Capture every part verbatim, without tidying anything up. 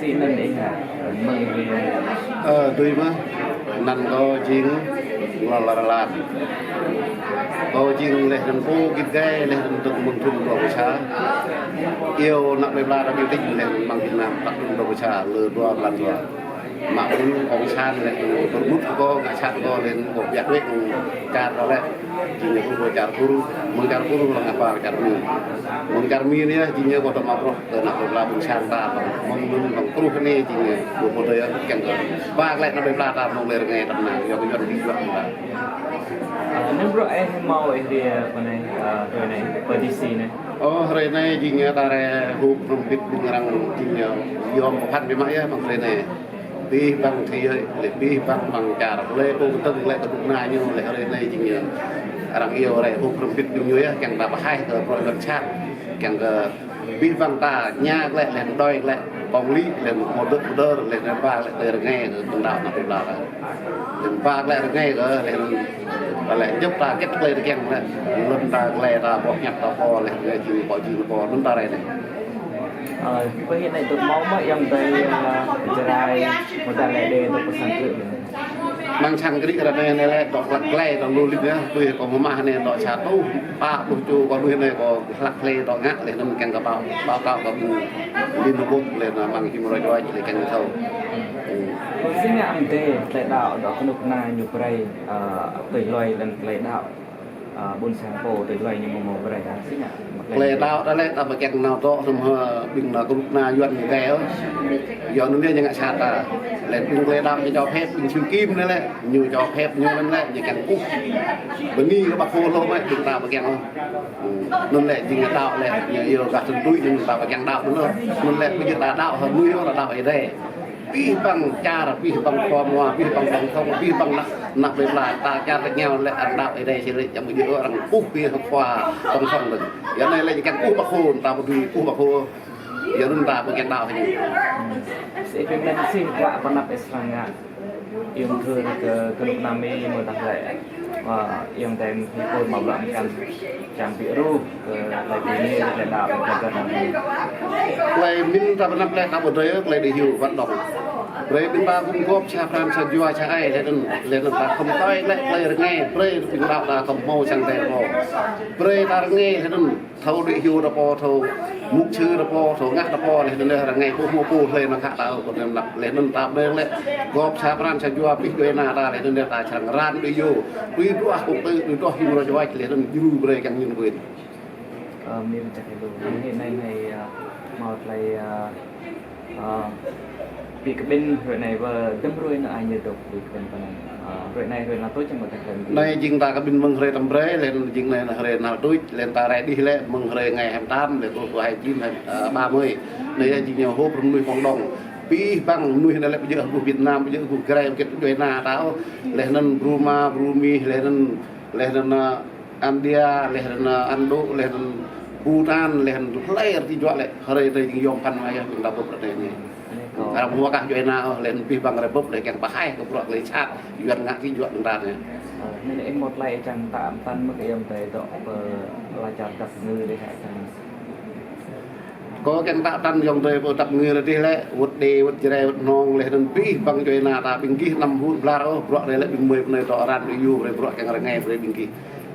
Sĭ anŭn ih hă, mơ̆ng ih? Ơ, tui mơ̆, anăn kâo jing Ngol Ralan. Kâo jing leh anŭn pô git gai, leh anŭn tŭk mơ̆ng thŭn dua pluh sa. Iâu ană plei pla ta ƀing tĭng leh anŭn mơ̆ng Việt Nam, tăk thŭn dua pluh sa, lơ dua blan dua. Mă ƀuh kông san leh anŭn pơrmut kâo, ngă sat kâo leh anŭn kâo biă wek čar kâo leh. Jing ñu pô čar Kur, mơ̆ng čar Kur lăng apa čar Mi. Mơ̆ng čar Mi anai, jing ñu kâo tơma prŏk kơ ană plei pla ƀuôn sang ta, mơ̆ng mơ̆ng mơ̆ng truh anai, jing ñu pô pô tơi kiăng kơ ba lĕ ană plei pla ta mơ̆ng lĕ rơngai tơnang, yua kơ Yuan ƀing juă ta. Ơ, anŭn bruă ih hmâo ih rai pơ anai, ơ, hrơi anai, pơ D C anai. Ơ, hrơi anai, jing ñu ta rai hŭp hrŏm hơbĭt ƀing arăng, jing ñu yom pơphan biă mă yơh, mơ̆ng hrơi anai. Abih bang thế giới, lĕ abih bang amăng čar, lĕ pô kơtơ̆ng, lĕ kơnuk kơna ñu, lĕ hrơi anai jing ñu. Arăng iâu rai hŭp hrŏm hơbĭt ƀing ñu yơh, kiăng ta pơhaih kơ bruă Yuan sat, kiăng kơ abih bang ta ña lĕ, lĕ đôi lĕ, kông lĭ, lĕ mơdơ̆ mơdơ̆, lĕ ba lĕ tơlơi rơngai kơ ƀing đaŏ ană plei pla ta. Lĕ ba lĕ rơngai kơ, lĕ, lĕ djŏp ta kĕt tơlơi rơkiăng lĕ, lŏn ta glai ta, boh ñăp ta pô, lĕ rơngai jing pô jing pô, anŭn ta rai anai. Ơ, pơ anai tŭ hmâo mơ̆ ayŏng adơi, ơ, Jrai, mơ̆ ta lĕ đe tŭ pơ sang krư̆ anai. Amăng sang krư̆ ră anai anai lĕ, dŏ hlăk glai, dŏ lu lip yơh, tui kâo mơmah anai, dŏ sa rơtuh pă pluh čô, kâo lui anai, kâo hlăk glai, dŏ ngă, leh anŭn kiăng kơ pao, pao kâo kơ ƀing Liên Hợp Quốc, leh anŭn amăng Human Rights Watch, leh kiăng kơ thâo. Ơ, sĭ ngă mơ̆ng tơlơi đaŏ, dŏ kơnuk kơna ñu brơi, ơ, tơlơi lui lăn tơlơi đaŏ. Ơ, ƀuôn sang pô tơlơi lui ñu mơ̆ng mơ̆ng brơi ta sĭ ngă. Tơlơi đaŏ ta lĕ ta ƀu kiăng nao tŏ hrŏm hơ ƀing ană kơnuk kơna Yuan ñu gai ôh. Yua anŭn yơh ñu ngă sat ta. Lĕ ƀing tơlơi đaŏ ñu cho phép, ƀing Siu Kim anai lĕ, ñu cho phép ñu anŭn lĕ, ñu kiăng kơkuh. Bơni kơ Bác Hồ hlâo mơ̆, ƀing ta ƀu kiăng ôh. Ơ, anŭn lĕ jing đaŏ lĕ, ñu iâu gah tơntuih ñu ta ƀu kiăng đaŏ anŭn ôh. Anŭn lĕ ƀing ta đaŏ hơ mơnuih ôh, ta đaŏ Ơi Adai. Abih bang čar, abih bang khua mua, abih bang tổng thống, abih bang ană, ană plei pla, ta čar ta ñu lĕ arăng đaŏ Ơi Adai sĭt lĕ, čang ƀu djơ̆ arăng kơkuh kơ khua tổng thống lĕ. Yua anai lĕ kiăng kơkuh Bác Hồ, ta ƀu dưi kơkuh Bác Hồ. Yua anŭn ta ƀu kiăng đaŏ hă ñu. Sĭ pơmĭn sĭ bruă pơanăp ih srăng ngă. Iâu thâo kơ, kơ kơnuk kơna Mi mơ̆ ta lĕ. Ơ, ayŏng adơi Mi pô mă bruă mơkăn. Čang ƀu ruh, ơ, tơlơi pơmĭn, tơlơi đaŏ, tơlơi pơanăp. Tơlơi pơmĭn ta pơanăp lĕ ta ƀu dưi, tơlơi đĭ hyu wơ̆t dŏng. Brơi ƀing ta gum gŏp sa pran sa jua sa ai, leh anŭn, leh anŭn ta khŏm tơlơi lĕ, tơlơi rơngai, brơi ƀing đaŏ ta khŏm hmâo sang tơlơi pô. Brơi ta rơngai, leh anŭn, thâo đĭ hyu ta pô, thâo mŭk sư ta pô, thâo ngă ta pô, leh anŭn rơngai ƀu hmâo pô hlơi mă khă ta ôh, kơ anŭn lăp, leh anŭn ta brơi lĕ, gŏp sa pran sa jua abih djuai ania ta, leh anŭn ta srăng răn đĭ hyu, tui duah kŭk tơ, tui duah Human Rights Watch, leh anŭn djru brơi kiăng ñu quên. Ơ, mĭn čăk ih lu. Anai anai, ơ, hmâo tơlơi, ơ, ơ, ƀu kơ ƀĭn hrơi anai ƀơ dăm hrơi anai ñu dŏ ƀu kơ ƀĭn pơ anai. Ơ, hrơi anai hrơi anăl tuč čang ƀơ ta kơ ƀĭn. Anai jing ta kơ ƀĭn mơ̆ng hrơi tăm brơi, leh anŭn jing anai hrơi anăl tuč, leh anŭn ta rai đih lĕ mơ̆ng hrơi ngày hai mươi tám, leh truh hai chín, hai, ơ, ba mươi. Anai jing ñu họp mơnuih cộng đồng. Abih bang mơnuih anai lĕ ƀu djơ̆ gŭ Việt Nam, ƀu djơ̆ gŭ Jrai, ƀu djơ̆ djuai ania ta ôh. Leh anŭn Burma, Burmese, leh anŭn, leh anŭn, ơ, India, leh anŭn Ấn Độ, leh anŭn Bhutan, leh anŭn hlơi ti juă lĕ, hrơi anai jing yom pơphan mă yơh, ƀing ta bưp ră anai. Arăng hmâo kah djuai ania ôh, leh anŭn abih bang rai bưp lĕ kiăng pơhaih kơ bruă tơlơi sat Yuan ngă ti juă ƀing ta anai. Ơ, anai ih hmâo tơlơi čang ta pơtă mơ̆ kơ ayŏng adơi dŏ pơ ala čar dap ngư dih hă čang. Kâo kiăng pơtă ayŏng adơi pơ dap ngư dih lĕ, wơ̆t đe, wơ̆t Jrai, wơ̆t Mnông, leh anŭn abih bang djuai ania ta ƀing gih anăm hŭt blar ôh, bruă anai lĕ ƀing mơi pơ anai dŏ răn đĭ hyu, brơi bruă kiăng rơngai brơi ƀing gih.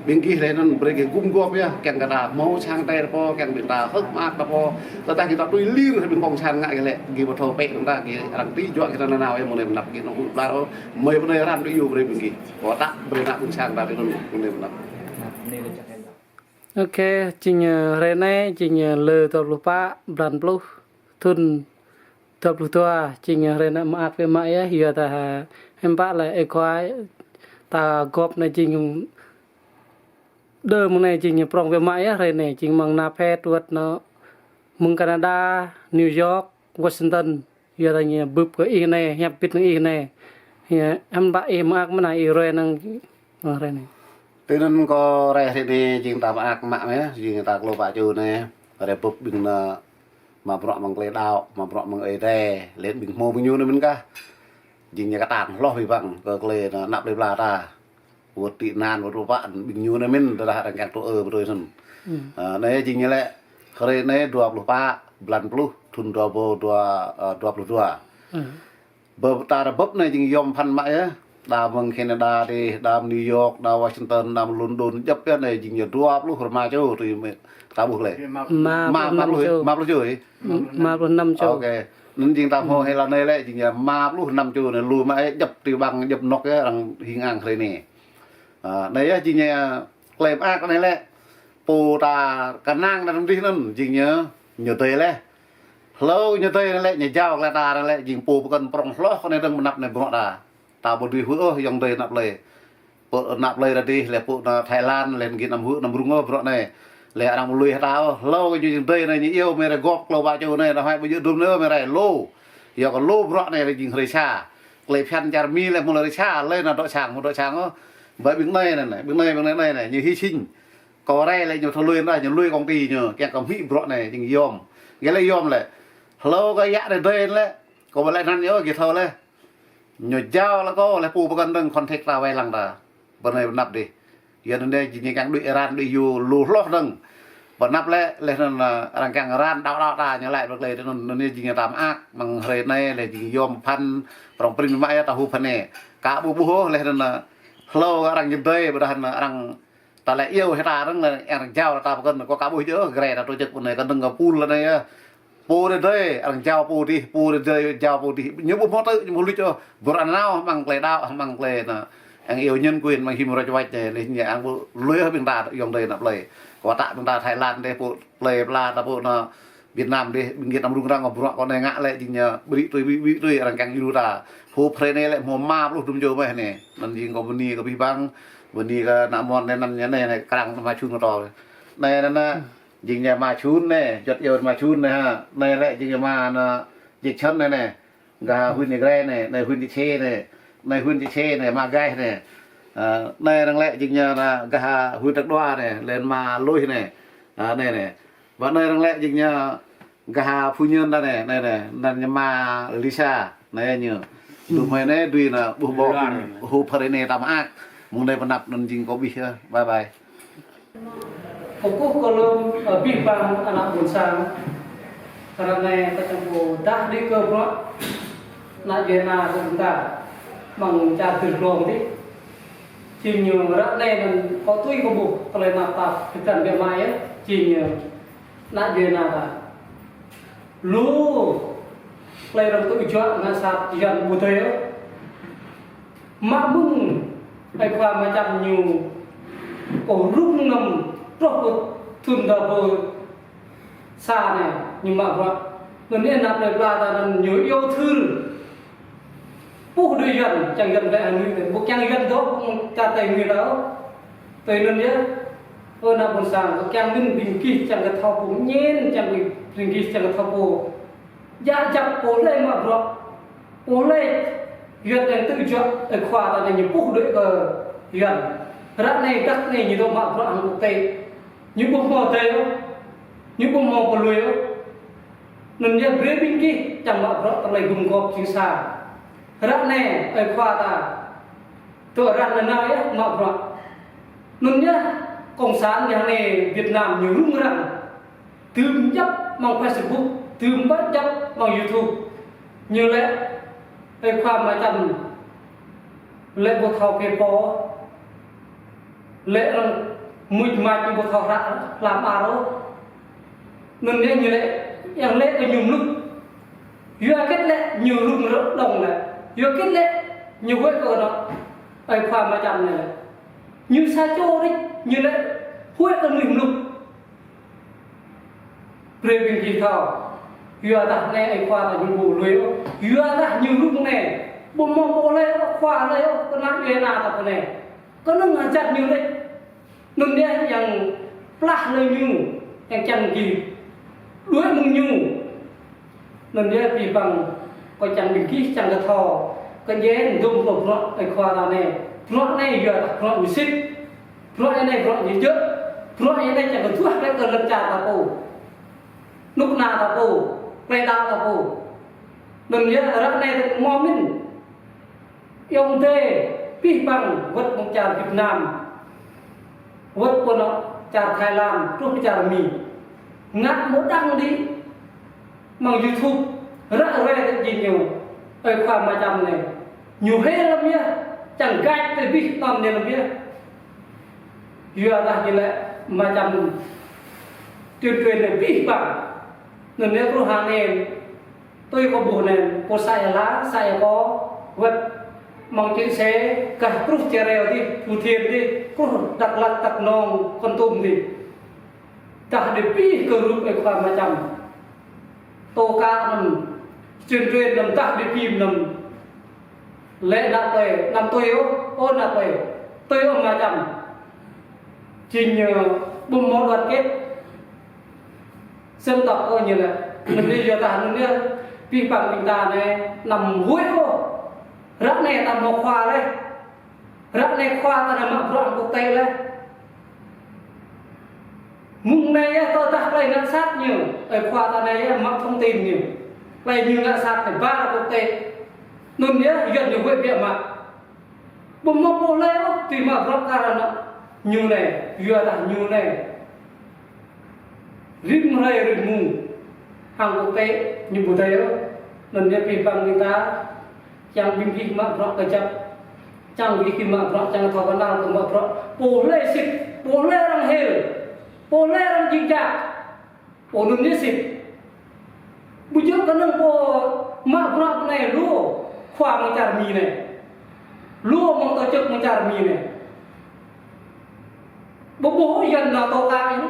Ƀing gih leh anŭn brơi gih gum gŏp yơh, kiăng kơ ta hmâo sang tơlơi ta pô, kiăng ƀing ta hơ̆k mơak ta pô. Tơdah gih dŏ tui lir hĭ ƀing kông san ngă gih lĕ, gih ƀu thâo pĕ ƀing ta, gih arăng ti juă gih nanao yơh, mơ̆ng anai pơanăp gih anăm hŭt blar ôh, mơi pơ anai răn đĭ hyu brơi ƀing gih. Kâo pơtă brơi ană ƀuôn sang ta tui anŭn, mơ̆ng anai pơanăp. Ơ, jing, ơ, hrơi anai, jing, ơ, lơ dua pluh pă, blan pluh, thŭn dua pluh dua, jing, ơ, hrơi anai mơak biă mă yơh, yua dah, ơ, hiư̆m pă lĕ ih khua ta gŏp anai jing, đơ mơ̆ng anai jing prŏng biă mă yơh, hrơi anai jing mơ̆ng anăp hĕt wơ̆t anŭn mơ̆ng Canada, New York, Washington, yua dah ñu bưp kơ ih anai, hiăp bit nao ih anai. Yua, hiư̆m pă ih mơak mơ̆n ih ruai năng, ơ, hrơi anai. Tui anŭn kâo rai hrơi anai jing ta mơak mă mơ̆, jing ta klâo pă čô anai, rai bưp ƀing anŭn mă bruă mơ̆ng tơlơi đaŏ, mă bruă mơ̆ng Ơi Adai, leh ƀing hmâo ƀing ñu anai mơ̆n kah. Jing ñu kơtang hloh abih bang kơ tơlơi anăp plei pla ta. Wơ̆t tị nạn, wơ̆t ruă pă, ƀing ñu anai mơ̆n, tơdah arăng kiăng tŭ ư brơi anŭn. Ơ, anai jing ñu lĕ, hrơi anai dua pluh pă, blan pluh, thun dua rơbâo dua, ơ, dua pluh dua. Ơ. Bơ ta rơbâo anai jing yom phăn mă yơh. Đa mơ̆ng Canada dih, đa mơ̆ng New York, đa Washington, đa mơ̆ng London, djŏp yơh anai jing yơh dua pluh rơma čô tui mơ̆ ta ƀuh lĕ. Rơma pluh năm čô. Rơma pluh čô. Rơma pluh năm čô. Ôkê. Anŭn jing ta hmâo hĭ lŏn anai lĕ jing yơh rơma pluh năm čô anai lu mă yơh djŏp tui ƀăng djŏp anŏ yơh arăng hing ang hrơi anai. Ơ, anai yơh jing yơh klei mơak anai lĕ. Pô ta kơnang anŭn dih anŭn jing yơh ñu dơi lĕ. Hlâo ñu dơi anai lĕ, ñu jao kơ ta anai lĕ, jing pô pơkŏn prŏng hloh kơ anai dơ̆ng pơ anăp anai bruă ta. Ta ƀu dưi huĭ ôh, ayŏng adơi ană plei. Pô ană plei ta dih, lĕ pô ană Thái Lan, lĕ git anăm huĭ anăm rŭng ôh bruă anai. Lĕ arăng ƀu lui hơta ôh, hlâo kơ ñu jing dơi anai ñu iâu mơi rai gŏp klâo ƀă čô anai, anăm huĭ ƀu djơ̆ dum anai ôh mơi rai lu. Yua kơ lu bruă anai jing hrơi sa. Klei phiăn čar Mi lĕ hmâo lĕ hrơi sa, lĕ anăm dŏ sang, hmâo dŏ sang ôh. Ƀơi ƀing anai anai, ƀing anai, ƀing anai anai, ñu hy sinh. Kơ rai lĕ ñu thâo lui anŭn, ñu lui công ty ñu, kiăng kơ hmư̆ bruă anai, jing yom. Gơ̆ lĕ yom lĕ. Hlâo kơ yă anai dơi lĕ. Kơ ƀu lĕ anăn ñu, gih thâo lĕ. Ñu jao lĕ kơ lĕ pô pơkŏn dơ̆ng contact ta wai lăng ta. Pơ anai pơ anăp dih. Yua anŭn anai jing ñu kiăng đuaĭ ran đuaĭ yua lu hloh dơ̆ng. Pơ anăp lĕ, lĕ anŭn, ơ, arăng kiăng ran đaŏ đaŏ ta ñu lĕ pơ klei anŭn, anŭn anai jing ñu ta mơak, mơ̆ng hrơi anai lĕ jing yom phăn, prŏng prin mă yơh ta hŭp phăn anai. Kâo ƀu ƀuh ôh lĕ anŭn, ơ, hlâo arăng ñu dơi, ƀôdah anŭn arăng ta lĕ iâu hĭ ta arăng lĕ, arăng jao ta pơkŏn, kâo ƀu hơjơ̆ ôh, gre ta tổ chức pơ anai, kơnơ̆ng kơ pul anai yơh. Pô dơi dơi, arăng jao pô dih, pô dơi dơi jao pô dih. Ñu ƀu hmâo tŭ, ñu ƀu hmâo luč ôh. Bruă anŭn nao hăng klei đaŏ, hăng klei anŭn. Arăng iâu nhân quyền, hăng human rights anai, lĕ ñu arăng ƀu lui ôh ƀing ta ayŏng adơi ană plei. Kơ ta ƀing ta Thái Lan dih, pô plei pla ta pô anŭn Việt Nam dih, ƀing git anăm rŭng răng, bruă kơ anai ngă lĕ jing ñu ƀrĭ tui, ƀrĭ, ƀrĭ tui, arăng kiăng djru ta. Hŭp hrơi anai lĕ hmâo rơma pluh dŭm čô mơ̆n anai. Anŭn jing kâo bơni kơ abih bang, bơni kơ ană mon anai, anăn ñu anai, anai krăng mă čun kơ tơl. Anai, anai, anai. Jing ñu mă čun anai, juăt iâu mă čun anai ha. Anai lĕ jing ñu mă anŭn, jing čun anai anai. Gah Huyện Ia Grai anai, anai Huyện Ia Khê anai. Anai Huyện Ia Khê anai, mă gaih anai. Ơ, anai arăng lĕ jing ñu anŭn gah Huyện Dak Đoa anai, lĕ mă lui anai. Ơ, anai anai. Ƀă anai arăng lĕ jing ñu gah Phú Nhuận anai, anai anai. Anăn ñu mă Lisa anai ñu. Dŭm mơi anai dưi anŭn ƀuh ƀô̆ hŭp hrơi anai ta mơak. Mơ̆ng anai pơ anăp anŭn jing kơ abih yơh. Bye bye. Kơkuh kơ lŏm, ơ, abih bang ană ƀôn sang. Ră anai kâo čang pô dah đĭ kơ bruă ană djuai ana kơ ƀing ta. Mơ̆ng čar tơdron dih. Jing ñu ră anai anŭn kâo tui kơ ƀuh tơlơi mă tap pơkŏn biă mă yơh. Jing ñu ană djuai ana ta. Lu klei arăng tŭ juă ngă sat Yuan ƀu tui ôh. Mă mơ̆ng ơi khua Ama Čăm ñu pô rŭng năm truh kơ thun dua rơbâo sa anai ñu mă bruă. Anŭn anai ană plei pla ta anŭn ñu iâu thưr. Puh đuaĭ Yuan, čang Yuan wơ̆t anai, ƀu kiăng Yuan dŏ, ƀu kiăng čar Tây Nguyên ta ôh. Tui anŭn yơh, ơ ană ƀôn sang, ƀu kiăng mĭn ƀing gih čang kơ thâo pô ñen, čang ƀing gih čang kơ thâo pô. Djă djăp pô hlơi mă bruă, pô hlơi Yuan arăng tŭ juă, ơi khua ta anai ñu puh đuaĭ kơ Yuan. Ră anai, đăk anai ñu dŏ mă bruă hăng quốc tế. Ñu ƀu hmâo tơi ôh, ñu ƀu hmâo pô lui ôh. Anŭn yơh brơi ƀing gih čang mă bruă tơlơi gum gôp jing sa. Ră anai ơi khua ta tŭ arăng nanao yơh mă bruă. Anŭn yơh cộng sản yơh anai Việt Nam ñu rŭng răng. Tơm djăp mơ̆ng Facebook, tơm ƀă djăp mơ̆ng YouTube. Ñu lĕ ơi khua Ama Čăm lĕ ƀu thâo phe pô. Lĕ arăng mŭt mač ñu ƀu thâo hră hlăm ar ôh. Anŭn yơh ñu lĕ, yang lĕ kơ ñu mluk. Yua hơget lĕ ñu rŭng răng dơ̆ng lĕ. Yua hơget lĕ ñu huĭ kơ anŏ ơi khua Ama Čăm anai lĕ. Ñu sa čô đôč, ñu lĕ huĭ kơ mnuih mluk. Brơi ƀing gih thâo. Yua dah anai ơi khua ta ñu ƀu lui ôh. Yua dah ñu rŭng anai. Ƀu hmâo pô hlơi ôh, khua hlơi ôh, kơ ană djuai ana ta pơ anai. Kơnơ̆ng hơjăn ñu đôč. Anŭn yơh yang plah hlơi ñu, yang čang gih đuaĭ mơ̆ng ñu. Anŭn yơh abih bang kâo čang ƀing gih čang kơ thâo. Kơ jĕ dŭm kơ bruă ơi khua ta anai. Bruă anai yua dah bruă ñu sĭt. Bruă anai bruă ñu djơ̆. Bruă anai čang kơ duah glaĭ kơ lŏn čar ta pô. Anŏ ană ta pô. Plei đaŏ ta pô. Anŭn yơh ră anai ta hmâo mĭn. Ayŏng adơi, abih bang wơ̆t mơ̆ng čar Việt Nam, wơ̆t pơ anŏ čar Thái Lan, truh pơ čar Mi. Ngă mơ̆ đang đĭ Mơ̆ng YouTube, ră ruai tơ jing ñu, ơi khua Ama Čăm anai. Ñu hil lăm yơh, čang gač tơ abih anŭn anai lăm yơh. Yua dah ñu lĕ Ama Čăm tuyên truyền anai abih bang. Anŭn yơh kruh hăng anai, tui kâo ƀuh anai, pô sa ia la, sa ia kâo, wơ̆t mơ̆ng Čư̆ Sê, gah kruh Čeo Reo dih, Phú Thiện dih, kruh Dak Lak, Dak Nông, Kon Tum dih. Dah dêh abih kơ rup ơi khua Ama Čăm. Tơ ka anŭn, tuyên truyền anŭn dah dêh phim anŭn. Lĕ ană tơi, anăm tui ôh, ơ ană tơi, tui ôh Ama Čăm. Jing ñu ƀu hmâo đoàn kết dân tộc ôh ñu lĕ. Anŭn yơh yua dah anŭn yơh, abih bang ƀing ta anai, anăm huĭ ôh. Ră anai ta hmâo khua laih. Ră anai khua ta anai mă bruă hăng quốc tế laih. Mơ̆ng anai yơh tơdah tơlơi ngă sat ñu, ơi khua ta anai yơh mă thông tin ñu. Tơlơi ñu ngă sat anai ba ra quốc tế. Anŭn yơh, Yuan ñu huĭ biă mă. Ƀu hmâo pô hlơi ôh, tui mă bruă kar anŭn ñu anai, yua dah ñu anai. Rĭm hrơi rĭm mông, hăng quốc tế ñu ƀu tui ôh. Anŭn yơh abih bang ƀing ta, kiăng ƀing gih mă bruă kơjăp, kiăng ƀing gih mă bruă, kiăng thâo kơnăl kơ mă bruă. Pô hlơi sĭt, pô hlơi arăng hil, pô hlơi arăng jing jak. Pô anŭn yơh sĭt. Ƀu djơ̆ kơnơ̆ng pô mă bruă anai lu khua mơ̆ng čar Mi anai. Lu mơ̆ng tổ chức mơ̆ng čar Mi anai. Ƀu ƀuh Yuan nao tơ ka ñu.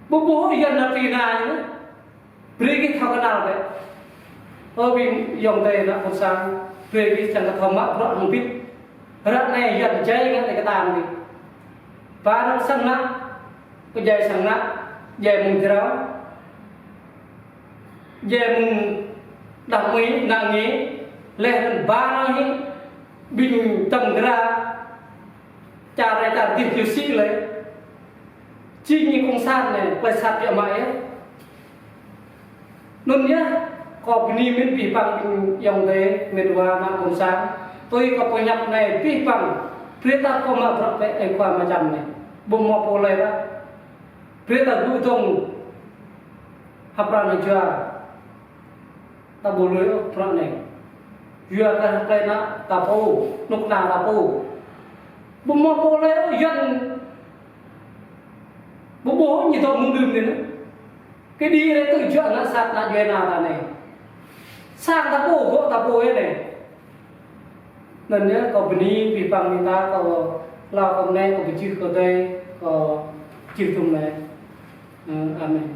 Ƀu ƀuh Yuan nao Trina ñu. Brơi gih thâo kơnăl bĕ. Ơ ƀing ayŏng adơi ană ƀôn sang, brơi gih čang kơ thâo mă bruă hăng bit. Ră anai Yuan jai ngă anai kơtang dih. Ba arăng sang ană, pơdjai sang ană, djai mơ̆ng jrao, djai mơ̆ng đah mơi, ană nge, laih anŭn ba arăng hĭ, ƀing tăm gra, čar rai čar dih ñu sĭ lĕ. Jing ñu cộng sản anai, tơlơi sat biă mă yơh. Anŭn yơh, kâo bơni mơ̆n abih bang ƀing ayŏng adơi, met wa ană ƀôn sang. Tui kâo pơhiăp anai abih bang, brơi ta kơ mă bruă bĕ ơi khua Ama Čăm anai. Ƀu hmâo pô hlơi ôh. Brơi ta gŭ dơ̆ng hơpran hơjua. Ta ƀu lui ôh bruă anai. Yua kơ tơlơi ană ta pô, anŏ ană ta pô. Ƀu hmâo pô hlơi ôh, Yuan ƀu ƀuh ñu dŏ mơ̆ng đưm anai. Kơđi rai tơjuă ană sat ană djuai ană ta anai. Sang ta pô, gŏ ta pô anai. Anŭn yơh kâo bơni abih bang ƀing ta, kâo hlâo kơ anai, kâo pơjưh kơ adơi, kâo čih tŭm anai. Ơ, amen.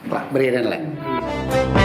Klă brơi anŭn lĕ.